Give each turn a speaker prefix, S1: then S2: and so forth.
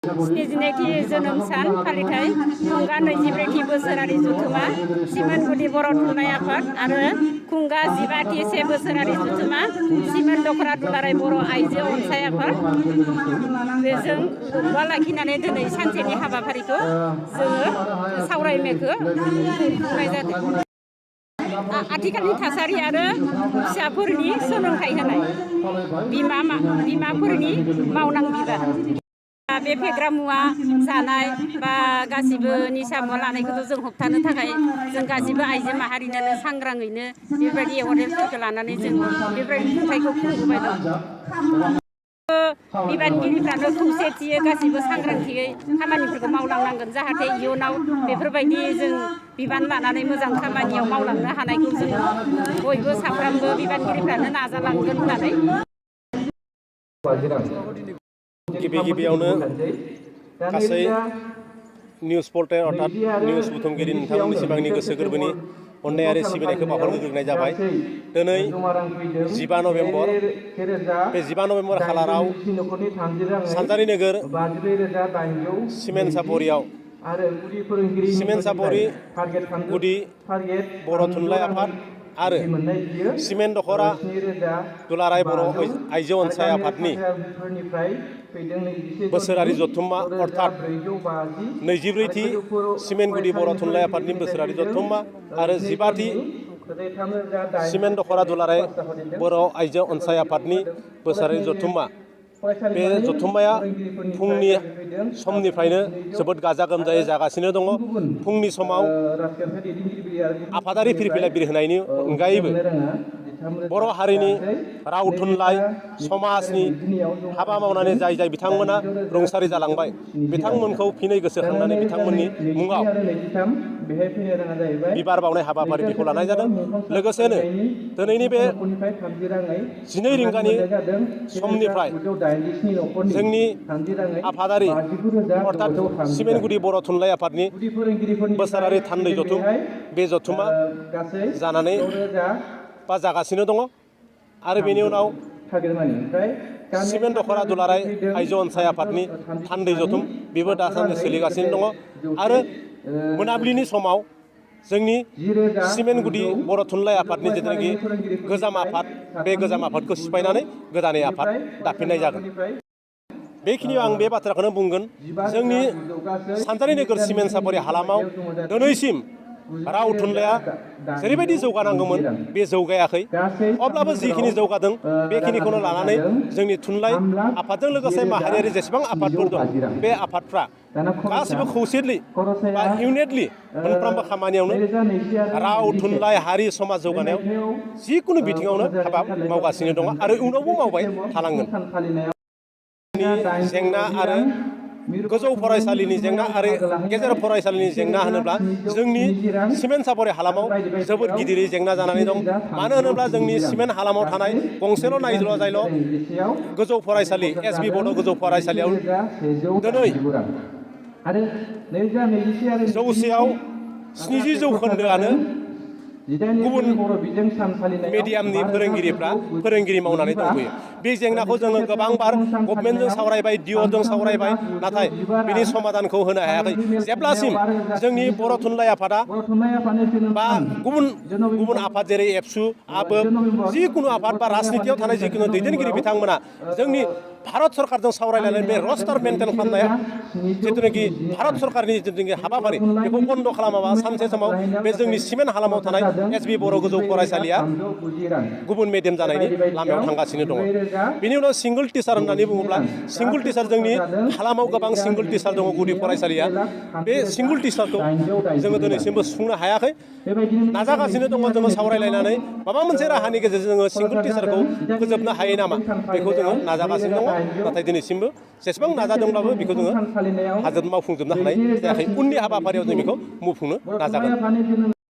S1: स्निजिनैथि जोनोम सान फालिथाय खुंगा 24थि बोसोरारि जथुमा सिमोनगुदि बर' थुनलाइ आफाद आरो खुंगा 15थि 1 बोसोरारि जथुमा सिमोन दख'रा दुलाराय बर' आइजो अनसाइ आफाद बेजों लोब्बा लाखिनानै दिनै सानसेनि हाबाफारिखौ जोङो सावरायमेलखौ खुंनाय जादों। आथिखालनि थासारि आरो फिसाफोरनि सोलोंथाइ होनाय बिमाफोरनि मावनां बिबान बे फेग्रा मुवा जानाय बा गासिबो निसा मुवा लानायखौथ' जों होबथानो थाखाय जों गासिबो आइजो माहारिनो सांग्राङैनो बेबायदि एवारनेसफोरखौ लानानै जों बेबायदि खुंथायखौ खुंबोबाय दं। बिबानगिरिफ्रानो खौसेथियै गासिबो सांग्रांथियै खामानिफोरखौ मावलांनांगोन जाहाथे इयुनाव बेफोरबायदि जों बिबान लानानै मोजां खामानियाव मावलांनो हानायखौ जों बयबो साफ्रोमबो बिबानगिरिफ्रानो नाजालांगोन होननानै
S2: गिबियावनो गासै निउज पर्टेल अर्थात निउज बुथुमगिरि नोंथांमोननिसिम आंनि गोसो गोरबोनि अननायारि सिबिनायखौ बावहरग्रोनाय जाबाय। दिनै 15 नभेम्बर बे 15 नभेम्बर खालाराव सानजारि नोगोर सिमेन्ट सापरियाव सिमेन्ट सापरि गुदि बर' थुनलाइ आफाद आरो सिमेन्ट दख'रा दुलाराय बर' आइजो अनसाइ आफादनि बोसोरारि जथुम्मा अर्थात 24थि सिमेन्टगुदि बर' थुनलाइ आफादनि बोसोरारि जथुम्मा आरो 15थि सिमेन्ट दख'रा दुलाराय बर' आइजो अनसाइ आफादनि बोसोरारि जथुम्मा। बे जथुम्माया फुंनि समनिफ्रायनो जोबोद गाजा गोमजायै जागासिनो दङ। फुंनि समाव आफादारि फिरफिला बिरहोनायनि अनगायैबो बर' हारिनि राव थुनलाइ समाजनि हाबा मावनानै जाय बिथांमोना रुंसारि जालांबाय बिथांमोनखौ फिनै गोसोखांनानै बिथांमोननि मुङाव बिबार बावनाय हाबाफारि बेखौ लानाय जादों। लोगोसेनो दिनैनि बे 12 रिंगानि समनिफ्राय जोंनि आफादारि अर्थात सिमेन्टगुदि बर' थुनलाइ आफादनि बोसोरारि थान्दै जथुम बे जथुमा जानानै बा जागासिनो दङ आरो बेनि उनाव सिमेन्ट दख'रा दुलाराय आइजो अनसाइ आफादनि थान्दै जथुम बेबो दासान्दि सोलिगासिनो दङ आरो मोनाबिलिनि समाव जोंनि सिमेन्टगुदि बर' थुनलाइ आफादनि जिथुनाखि गोजाम आफाद बे गोजाम आफादखौ सिफायनानै गोदानै आफाद दाफिननाय जागोन। बेखिनियाव आं बे बाथ्राखौनो बुंगोन जोंनि सानजारि नोगोर सिमेन्ट सापरि हालामाव दिनैसिम राव थुनलाइया जेरैबायदि जौगानांगौमोन बे जौगायाखै। अब्लाबो जिखिनि जौगादों बेखिनिखौनो लानानै जोंनि थुनलाइ आफादजों लोगोसे माहारियारि जेसेबां आफादफोर दं बे आफादफ्रा गासिबो खौसेथि बा इउनिटलि मोनफ्रोमबो खामानियावनो राव थुनलाइ हारि समाज जौगानायाव जिखुनु बिथिङावनो हाबा मावगासिनो दङ आरो उनावबो मावबाय थानांगोन। जेंना आरो गोजौ फरायसालिनि जेंना आरो गेजेर फरायसालिनि जेंना होनोब्ला जोंनि सिमेन्ट सापरि हालामाव जोबोद गिदिरै जेंना जानानै दं। मानो होनोब्ला जोंनि सिमेन्ट हालामाव थानाय गंसेल' नायज्ल' जायल' गोजौ फरायसालि SB बड' गोजौ फरायसालियाव दिनै 100आव 70 जौखोन्दोआनो गुबुन मिडियामनि फोरोंगिरि मावनानै दंफैयो। बे जेंनाखौ जोङो गोबांबार गभर्नमेन्टजों सावरायबाय DOजों सावरायबाय नाथाय बिनि समाधानखौ होनो हायाखै। जेब्लासिम जोंनि बर' थुनलाइ आफादा बा गुबुन आफाद जेरै एबसु आबोब जिखुनु आफाद बा राजनितियाव थानाय जिखुनु दैदेनगिरि बिथांमोना जोंनि भारत सरकारजों सावरायलायनानै बे रस्टार मेन्टेन खालामनाया जिथुनाखि भारत सरकारनि जिथुनाखि हाबाफारि बेखौ बन्द' खालामाबा सानसे समाव बे जोंनि सिमेन्ट हालामाव थानाय SB बर' गोजौ फरायसालिया गुबुन मेडियाम जानायनि लामायाव थांगासिनो दङ। बेनि उनाव सिंगल टिचार होननानै बुङोब्ला सिंगल टिचार जोंनि हालामाव गोबां सिंगल टिचार दङ गुदि फरायसालिया। बे सिंगल टिचारखौ जोङो दिनैसिमबो सुफुंनो हायाखै। नाजागासिनो दङ जोङो सावरायलायनानै माबा मोनसे राहानि गेजेरजों जोङो सिंगल टिचारखौ फोजोबनो हायो नामा बेखौ जोङो नाजागासिनो दङ। नाथाय दिनैसिमबो जेसेबां नाजादोंब्लाबो बेखौ जोङो मावफुंजोबनो हानाय जायाखै। उननि हाबाफारियाव जों बेखौ मावफुंनो नाजागोन।